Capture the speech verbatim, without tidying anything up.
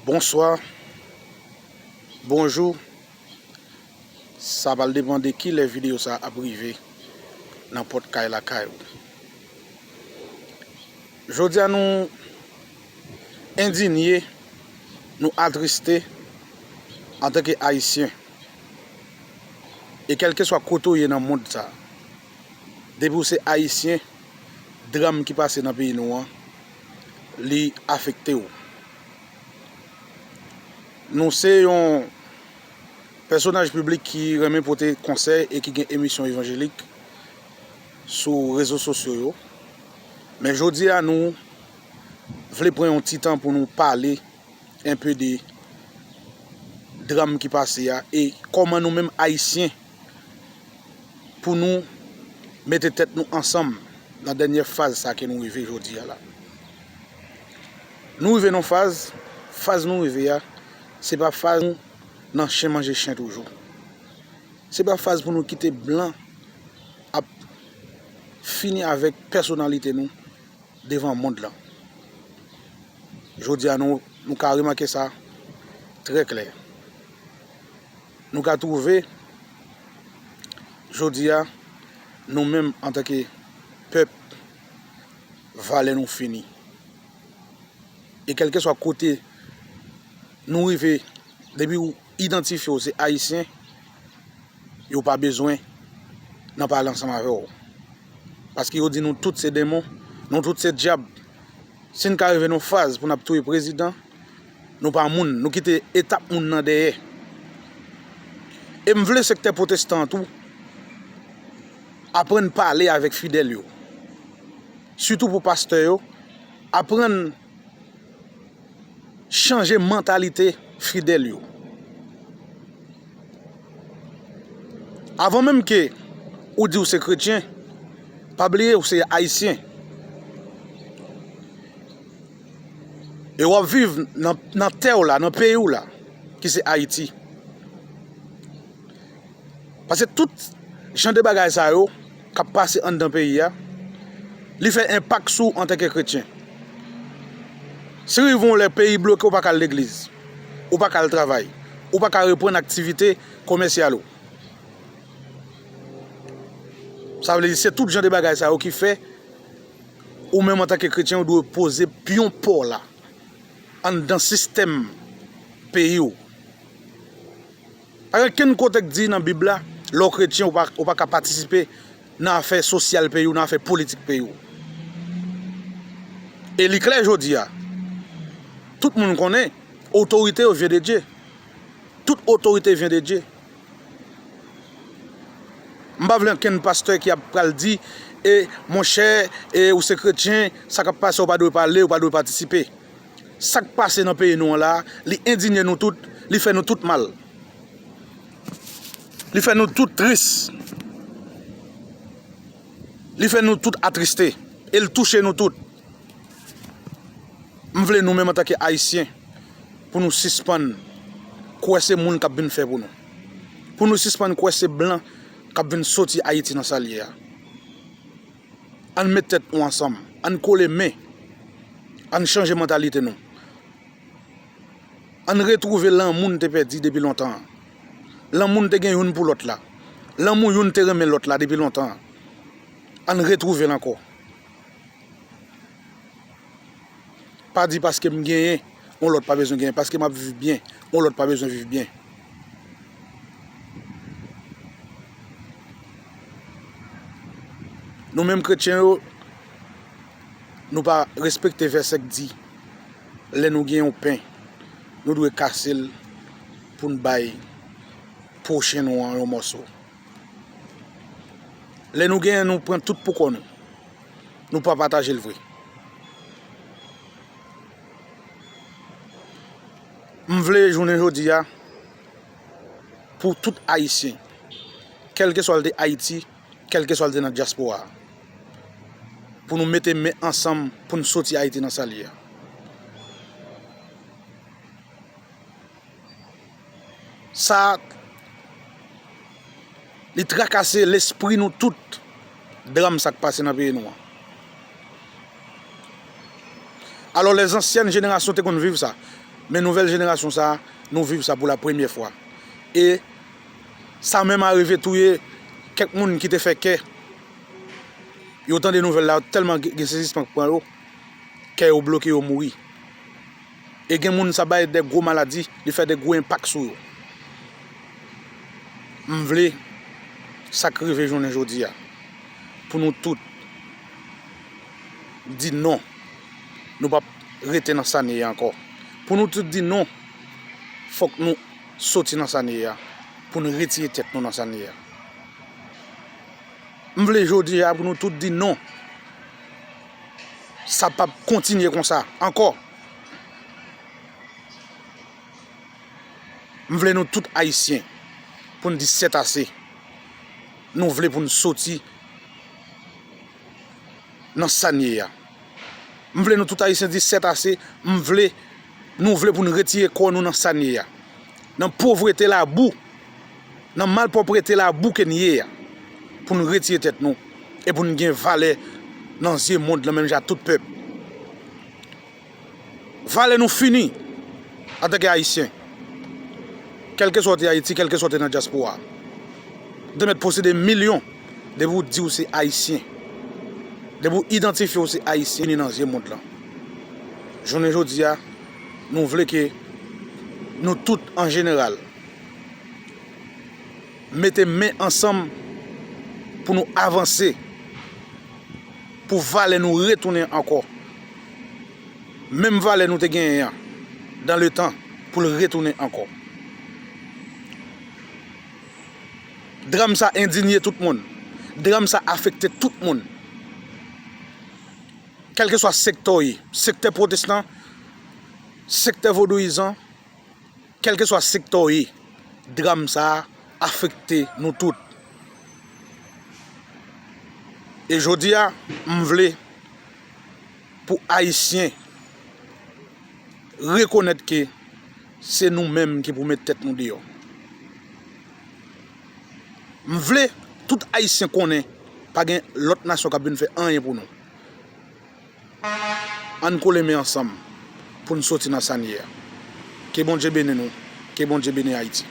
Bonswa, bonjou. Sa pral depann de kilè videyo sa ap rive nan pòt kay lakay ou. Jodi a nou endinye, nou atriste antanke Ayisyen. E kèlkeswa kote w ye nan mond sa, depi w se Ayisyen, dram ki pase nan peyi nou an, li afekte w. Nou se yon pèsonaj piblik ki renmen pote konsèy e ki gen emisyon evanjelik sou rezo sosyo yo. Men jodi a, nou vle pran yon ti tan pou nou pale enpe de dram ki pase a e kòman nou menm Ayisyen pou nou mete tèt nou ansanm nan dènyè faz sa ke nou rive jodi a la. Nou rive nan faz, faz nou rive a, se pa faz nou nan chen manje chen toujou. Se pa faz pou nou kite blan ap fini avèk pèsonalite nou devan mond lan. Jodi a nou, nou ka remake sa trè klè. Nou ka twouve jodi a, nou menm antanke pèp, valè nou fini. E kèlkeswa kote nou rive, depi w idantifye w se Ayisyen, yo pa bezwen nan pale ansanm avè w. Paske yo di nou tout se denmon, nou tout se dyab. Si n ka rive nan faz pou n ap touye prezidan, nou pa moun, nou kite etap moun nan dèyè. E m vle sektè pwotestan an tou aprann pale avèk fidèl yo. Sitou pou pastè yo, aprann chanje mantalite fidèl yo. Avan menm ke ou di w se kretyen, pa bliye ou se Ayisyen. E w ap viv nan, nan tè w la, nan peyi w la, ki se Ayiti. Paske tout jan de bagay sa yo k ap pase anndan peyi a, li fè enpak sou w antanke kretyen. Si rive yon lè peyi bloke, ou pa ka al legliz, ou pa ka al travay, ou pa ka reprann aktivite komèsyal ou. Sa vle di se tout jan de bagay sa yo ki fè ou menm antanke kretyen ou dwe poze pyon pa w la anndan sistèm peyi w. Pa gen kenn kote k di nan Bib la, lè w kretyen, ou pa, ou pa ka patisipe nan afè sosyal peyi w, nan afè politik peyi w. E li klè jodi a. Tout moun konnen, otorite yo vyen de Dye. Tout otorite vyen de Dye. M pa vle ankenn pastè ki ap pral di, e, monchè, e, ou se kretyen, sa k ap pase, ou pa dwe pale, ou pa dwe patisipe. Sa k pase nan peyi nou an la, li endinye nou tout, li fè nou tout mal. Li fè nou tout tris. Li fè nou tout atriste. E l touche nou tout. M vle nou menm antanke Ayisyen, pou nou sispann kwè se moun k ap vin fè pou nou. Pou nou sispann kwè se blan k ap vin soti Ayiti nan sa l ye a. Ann met tèt nou ansanm, ann kole men, ann chanje mantalite nou. Ann retwouve lanmou n te pèdi depi lontan an. Lanmou n te gen youn pou lòt la. Lanmou youn te renmen lòt la depi lontan an. Ann retwouve l ankò. Pa di paske m genyen, yon lòt pa bezwen genyen. Paske m ap viv byen, yon lòt pa bezwen viv byen. Nou menm kretyen yo, nou pa respekte vèsè k di, lè nou gen yon pen, nou dwe kase l pou n bay pwochen nou an yon mòso. Lè nou genyen, nou pran tout pou kò nou. Nou pa pataje l vre. M vle jounen jodi a, pou tout Ayisyen, kèlkeswa l te Ayiti, kèlkeswa l te nan dyaspora a, pou nou mete men ansanm pou n soti Ayiti nan sa l ye a. Sa, li trakase lespri nou tout, dram sa k pase nan peyi nou an. Alò, lèzansyen jenerasyon te konn viv sa. Men nouvèl jenerasyon sa a, nou viv sa pou la premyè fwa. E sa menm arive touye kèk moun ki te fè kè. Yo tande nouvèl la, tèlman gen, gen sezisman k pran yo, kè yo bloke, yo mouri. E gen moun sa bay de gwo maladi, li fè de gwo enpak sou yo. M vle sa k rive jounen jodi a, pou nou tout di non. Nou p ap rete nan sa n ye a ankò. Pou nou tout di non, fòk nou soti nan sa n ye a, pou n retire tèt nou nan sa n ye a. M vle jodi a pou nou tout di non. Sa p ap kontinye konsa ankò. M vle nou tout Ayisyen pou n di sètase. Nou vle pou n soti nan sa n ye a. M vle nou tout Ayisyen di sètase. M vle, nou vle pou n retire kò nou nan sa n ye a. Nan povrete labou, nan malpwòprete labou ke n ye a. Pou n retire tèt nou e pou n gen valè nan zye mond lan menm jan ak tout pèp. Valè nou fini antanke Ayisyen. Kèlkeswa w te Ayiti, kèlkeswa w te nan dyaspora, w te mèt posede milyon. Depi w di w se Ayisyen, depi w idantifye w se Ayisyen, fini nan zye mond lan. Jounen jodi a, nou vle ke nou tout an jeneral mete men ansanm pou nou avanse, pou valè nou retounen ankò. Menm valè nou te genyen an, dan le tan, pou l retounen ankò. Dram sa endinye tout moun. Dram sa afekte tout moun. Kèlkeswa sektè w ye, sektè pwotestan, sektè vodouyizan, kèlkeswa sektè w ye, dram sa a afekte nou tout. E jodi a, m vle pou Ayisyen rekonèt ke se nou menm ki pou met tèt nou deyò. M vle tout Ayisyen konnen pa gen lòt nasyon k ap vin fè anyen pou nou. Ann kole men ansanm pou n soti nan sa n ye a. Ke Bondye beni nou, ke Bondye beni Ayiti.